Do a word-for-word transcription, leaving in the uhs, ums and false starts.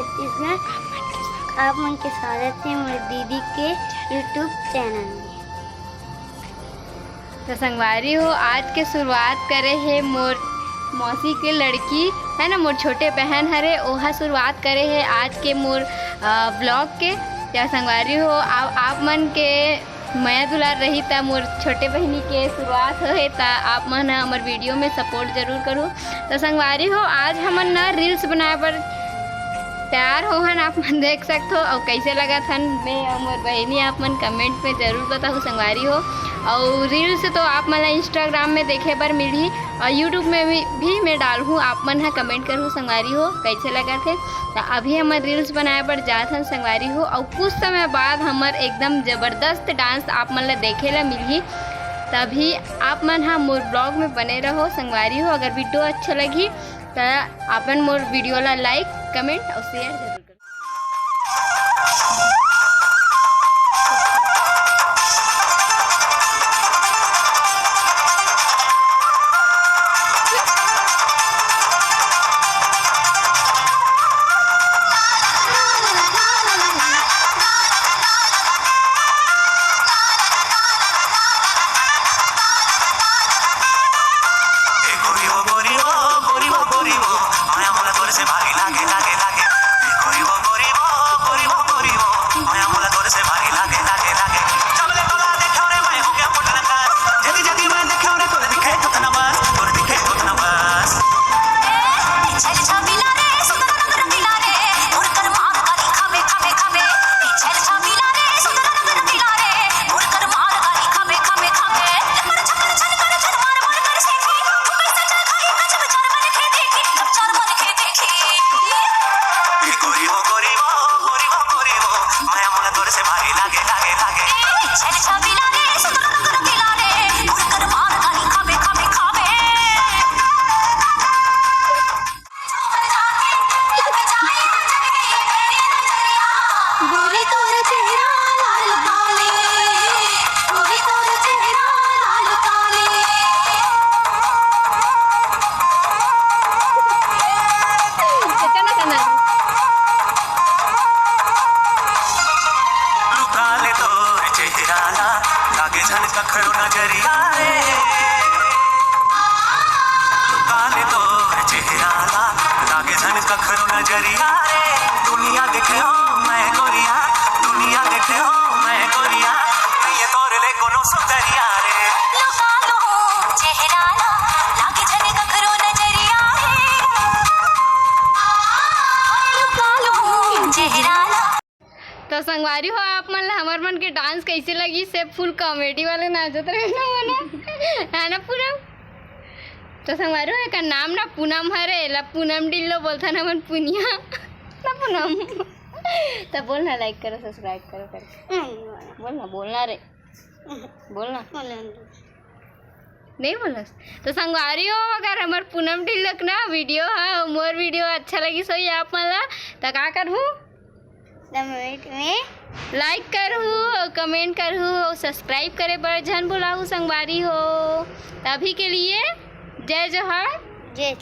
छत्तीसगढ़। आप मन के स्वागत हे मोर दीदी के YouTube चैनल में। तो संगवारी हो, आज के शुरुआत करे हे मोर मौसी के लड़की, है ना, मोर छोटे बहन हरे, ओहा शुरुआत करे हे आज के मोर, अ, ब्लॉग के। या संगवारी हो, आप, आप मन के मया दुलार रही, त मोर छोटे बहिनी के शुरुआत होहे, त आप मन ह हमर वीडियो में सपोर्ट जरूर करू। त संगवारी हो, आज हमन न रील्स बनाए बर तैयार होहन, आप मन देख सकथो। अउ कैसे लगत हन मैं अउ मोर बहिनी, आप मन कमेंट में जरूर बताहू संगवारी हो। अउ रील्स तो आप मन ला Instagram में देखे बर मिलही, अउ YouTube में भी, भी मैं डालहूँ, आप मन ह कमेंट करहू संगवारी हो कैसे लगत हे। त अभी हमर रील्स बनाए बर जात हन संगवारी हो, अउ कुछ समय बाद हमर एकदम जबरदस्त डांस आप मन ला देखे ला मिलही। तभी आप मन ह मोर ब्लॉग में बने रहो संगवारी हो। अगर वीडियो अच्छा लगही त आपन मोर वीडियो ला लाइक, कमेंट अउ शेयर जरूर करो। तो संगवारी हो, आप मन ला हमर मन के डांस कैसे लगी? से फुल कॉमेडी वाले नाचत रहे ना, वो ना, है ना पूनम? तो संगवारी हो, एकर नाम ना पूनम हरे, ला पूनम ढिल्लो बोलथन हमन पुनिया ना पूनम। तो बोल ना, लाइक करो, सब्सक्राइब करो करके। नहीं बोलना। बोल ना, बोलना रे, बोल ना। बोलना नहीं। नहीं बोलस। तो संगवारी हो, अगर हमर पूनम ढिल्लो के ना वीडियो ह, मोर वीडियो अच्छा लगिस होही आप मन ला, त का करहू? कमेंट में लाइक करहू, कमेंट करहू, सब्सक्राइब करे बर झन भुलाहू संगवारी हो। तभी के लिए जय जोहार। जय